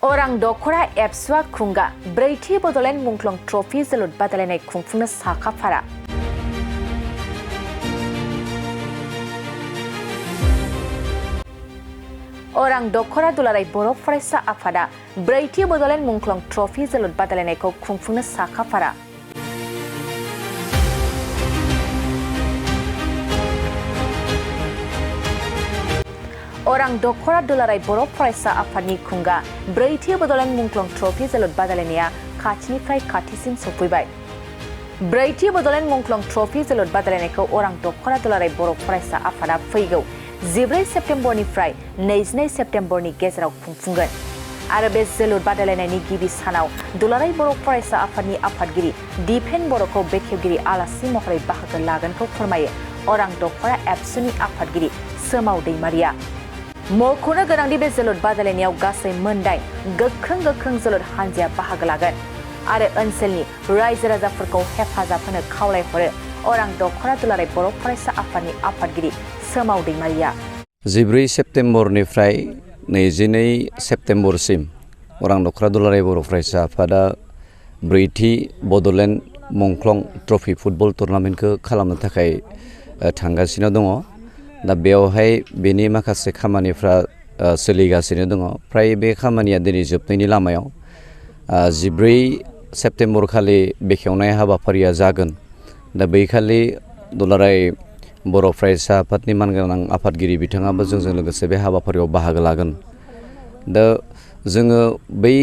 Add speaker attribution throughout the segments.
Speaker 1: अरां दखर एबसुआ खुंगा ब्रैथि बड'लेण्ड मुंख्लं ट्रफी जोलुर बादायलायनाय खुंफुंनो साखाफारा। अरां दखर दुलाराय बर' फरायसा आफादा ब्रैथि बड'लेण्ड मुंख्लं ट्रफी जोलुर बादायलायनायखौ खुंफुंनो साखाफारा। अरां दखर दुलाराय बर' फरायसा आफादनि खुंगा ब्रैथि बड'लेण्ड मुंख्लं ट्रफी जोलुर बादायलायनाया खाथिनिफ्राय खाथिसिन सफैबाय। ब्रैथि बड'लेण्ड मुंख्लं ट्रफी जोलुर बादायलायनायखौ अरां दखर दुलाराय बर' फरायसा आफादा फैगौ 14 सेप्तेम्बरनिफ्राय 22 सेप्तेम्बरनि गेजेराव खुंफुंगोन आरो बे जोलुर बादायलायनायनि गिबि सानाव दुलाराय बर' फरायसा आफादनि आफादगिरि दिपेन बर'खौ बेखेवगिरि आलासि महरै बाहागो लागोनखौ फोरमायो अरां दखर एबसुनि आफादगिरि सोमाव दैमारिया। मख'नो गोनांदि बे जोलुर बादायलायनायाव गासै मोनदाइन गोख्रों जोलुर हानजाया बाहागो लागोन आरो ओनसोलनि रायजो राजाफोरखौ हेफाजाब होनो खावलायहरो अरां दखर दुलाराय बर' फरायसा आफादनि आफादगिरि सोमाव दैमारिया।
Speaker 2: 14 सेप्तेम्बरनिफ्राय 22 सेप्तेम्बरसिम अरां दखर दुलाराय बर' फरायसा आफादा ब्रैथि बड'लेण्ड मुंख्लं ट्रफी फुटबल टुर्नामेन्टखौ खालामनो थाखाय थांगासिनो दङ। दा बेवहाय बेनि माखासे खामानिफ्रा सोलिगासिनो दङ। फ्राय बे खामानिया दिनै जोबनायनि लामायाव। 14 सेप्तेम्बर खालि बेखेवनाय हाबाफारिया जागोन। दा बैखालि दुलाराय बर' फरायसा आफादनि मानगोनां आफादगिरि बिथाङाबो जोंजों लोगोसे बे हाबाफारियाव बाहागो लागोन। दा जोङो बै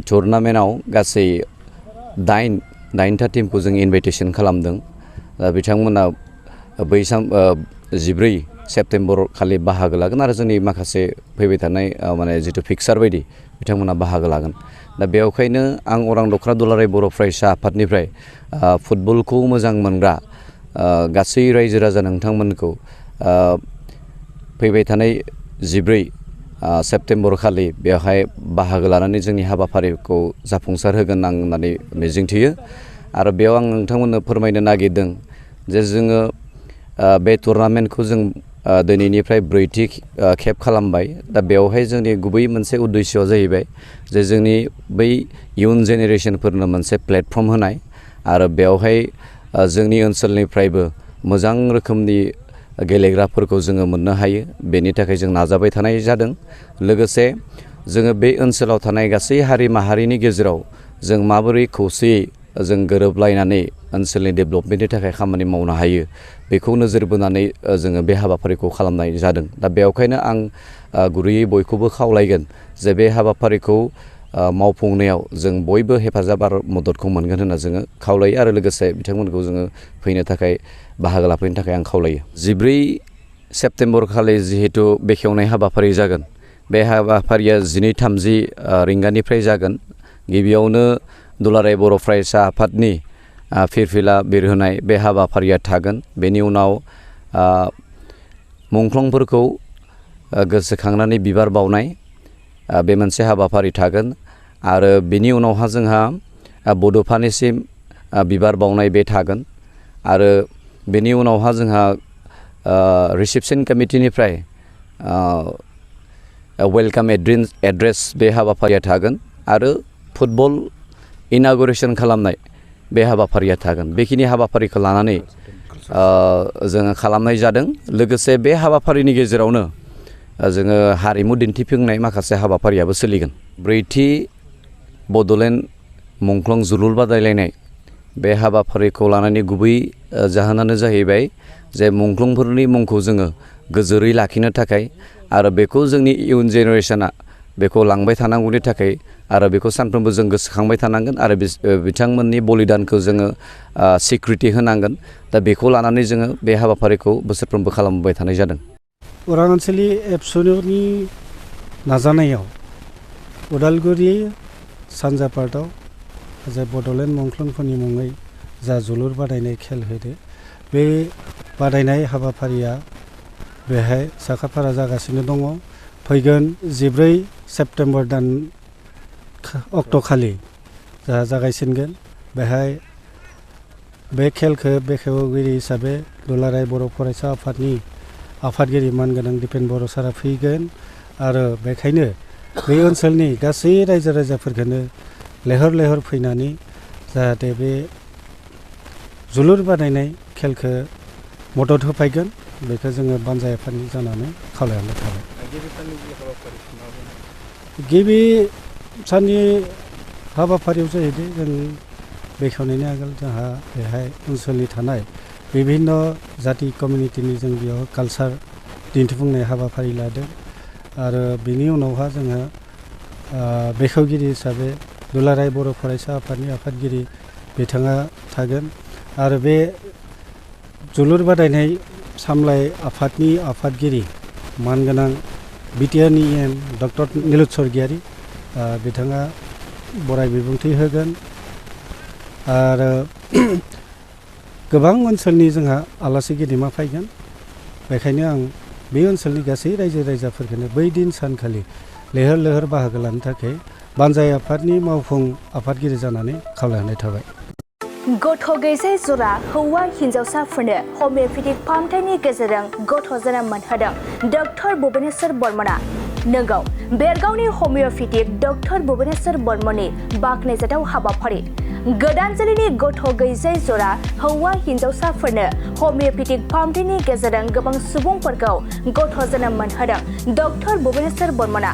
Speaker 2: टुर्नामेन्टआव गासै दाइनथा टीमखौ जों इनभाइटेसन खालामदों। बिथांमोना बै 14 सेप्तेम्बर खालि बाहागो लागोन आरो जोंनि माखासे फैबाय थानाय माने जिथु फिक्सार बायदि बिथांमोना बाहागो लागोन। दा बेवखायनो आं अरां दखर दुलाराय बर' फरायसा आफादनिफ्राय फुटबलखौ मोजां मोनग्रा गासै रायजो राजा नोंथांमोनखौ फैबाय थानाय 14 सेप्तेम्बर खालि बेवहाय बाहागो लानानै जोंनि हाबाफारिखौ जाफुंसार होगोन आं होननानै मिजिंथियो। आरो बेयाव आं नोंथांमोननो फोरमायनो नागिरदों जे जोङो बे टुर्नामेन्टखौ जों दिनैनिफ्राय ब्रैथि खेब खालामबाय। दा बेवहाय जोंनि गुबै मोनसे उद्देश्यआ जाहैबाय जे जोंनि बै इयुन जेनेरेसनफोरनो मोनसे प्लेटफर्म होनाय आरो बेवहाय जोंनि ओनसोलनिफ्रायबो मोजां रोखोमनि गेलेग्राफोरखौ जोङो मोननो हायो। बेनि थाखाय जों नाजाबाय थानाय जादों। लोगोसे जोङो बे ओनसोलाव थानाय गासै हारि माहारिनि गेजेराव जों माबोरै खौसेयै जों गोरोबलायनानै ओनसोलनि डेभेलपमेन्टनि थाखाय खामानि मावनो हायो बेखौ नोजोर बोनानै जोङो बे हाबाफारिखौ खालामनाय जादों। दा बेवखायनो आं गुरैयै बयखौबो खावलायगोन जे बे हाबाफारिखौ मावफुंनायाव जों बयबो हेफाजाब आरो मददखौ मोनगोन होनना जोङो खावलायो आरो लोगोसे बिथांमोनखौ जोङो फैनो थाखाय बाहागो लाफैनो थाखाय आं खावलायो। 14 सेप्तेम्बर खालि जिहेतु बेखेवनाय हाबाफारि जागोन, बे हाबाफारिया 12:30 रिंगानिफ्राय जागोन। गिबियावनो दुलाराय बर' फरायसा आफादनि फिरफिला बिरहोनाय बे हाबाफारिया थागोन। बेनि उनाव मुंख्लंफोरखौ गोसोखांनानै बिबार बावनाय बे मोनसे हाबाफारि थागोन आरो बेनि उनावहा जोंहा बड'फानिसिम बिबार बावनाय बे थागोन आरो बेनि उनावहा जोंहा रिसेपसन कमिटिनिफ्राय वेलकाम एड्रेस बे हाबाफारिया थागोन आरो फुटबल इनागुरेसन खालामनाय बे हाबाफारिया थागोन। बेखिनि हाबाफारिखौ लानानै जोङो खालामनाय जादों। लोगोसे बे हाबाफारिनि गेजेरावनो जोङो हारिमु दिन्थिफुंनाय माखासे हाबाफारियाबो सोलिगोन। ब्रैथि बड'लेण्ड मुंख्लं जोलुर बादायलायनाय बे हाबाफारिखौ लानानै गुबै जाहोनानो जाहैबाय जे मुंख्लंफोरनि मुंखौ जोङो गोजोरै लाखिनो थाखाय आरो बेखौ जोंनि इयुन जेनेरेसना बेखौ लांबाय थानांगौनि थाखाय आरो बेखौ सानफ्रोमबो जों गोसोखांबाय थानांगोन आरो बिथांमोननि बलिदानखौ जोङो स्वीकृति होनांगोन। दा बेखौ लानानै जोङो बे हाबाफारिखौ बोसोरफ्रोमबो खालामबाय थानाय जादों।
Speaker 3: अरां ओनसोलनि एबसुनि नाजानायाव उदालगुरि सानजा पार्टआव जा बड'लेण्ड मुंख्लंफोरनि मुङै जा जोलुर बादायनाय खेल होदो, बे बादायनाय हाबाफारिया बेहाय साखाफारा जागासिनो दङ। फैगोन 14 सेप्तेम्बर दान अक्ट'खालि जागायसिनगोन। बेहाय बे खेलखौ बेखेवगिरि हिसाबै दुलाराय बर' फरायसा आफादनि आफादगिरि मानगोनां दिपेन बर' सारा फैगोन आरो बेखायनो बे ओनसोलनि गासै रायजो राजाफोरखौनो लैहोर लैहोर फैनानै जाहाथे बे जोलुर बादायनाय खेलखौ मदद होफैगोन बेखौ जोङो बानजाय आफादनि जानानै खावलायहरनाय थाबाय। गिबि साननि हाबाफारियाव जाहैदों जों बेखेवनायनि आगोल जोंहा बेहाय ओनसोलनि थानाय बिभिन्न जाति कमिउनिटिनि जों बेयाव कालचार दिन्थिफुंनाय हाबाफारि लादों आरो बिनि उनावहा जोङो बेखेवगिरि हिसाबै दुलाराय बर' फरायसा आफादनि आफादगिरि बिथाङा थागोन आरो बे जोलुर बादायनाय सामलाय आफादनि आफादगिरि मानगोनां बिटिआरनि EM डक्टर निलुत स्वर्गियारि बिथाङा बराय बिबुंथि होगोन आरो गोबां ओनसोलनि जोंहा आलासि गेदेमा फैगोन बेखायनो आं बे ओनसोलनि गासै रायजो राजाफोरखौनो बै दिन सानखालि लैहोर लैहोर बाहागो लानो थाखाय बानजाय आफादनि मावफुं आफादगिरि जानानै खावलायहरनाय थाबाय।
Speaker 4: गथ' गैजायै जरा हौवा हिन्जावसाफोरनो हमिय'पेथिक फाहामथायनि गेजेरजों गथ' जोनोम मोनहोदों डक्टर भुबनेश्वर बर्मनआ। नोंगौ बेरगावनि हमिय'पेथिक डक्टर भुबनेश्वर बर्मननि बाख्नायजाथाव हाबाफारि गोदान जोलैनि गथ' गैजायै जरा हौवा हिन्जावसाफोरनो हमिय'पेथिक फाहामथायनि गेजेरजों गोबां सुबुंफोरखौ गथ' जोनोम मोनहोदों डक्टर भुबनेश्वर बर्मनआ।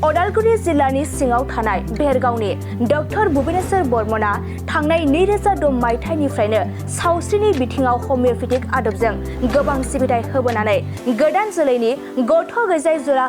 Speaker 4: अदालगुरि जिल्लानि सिङाव थानाय बेरगावनि डक्टर भुबनेश्वर बर्मनआ थांनाय 2006 मायथाइनिफ्रायनो सावस्रिनि बिथिङाव हमिय'पेथिक आदबजों गोबां सिबिथाय होबोनानै गोदान जोलैनि गथ' गैजायै जरा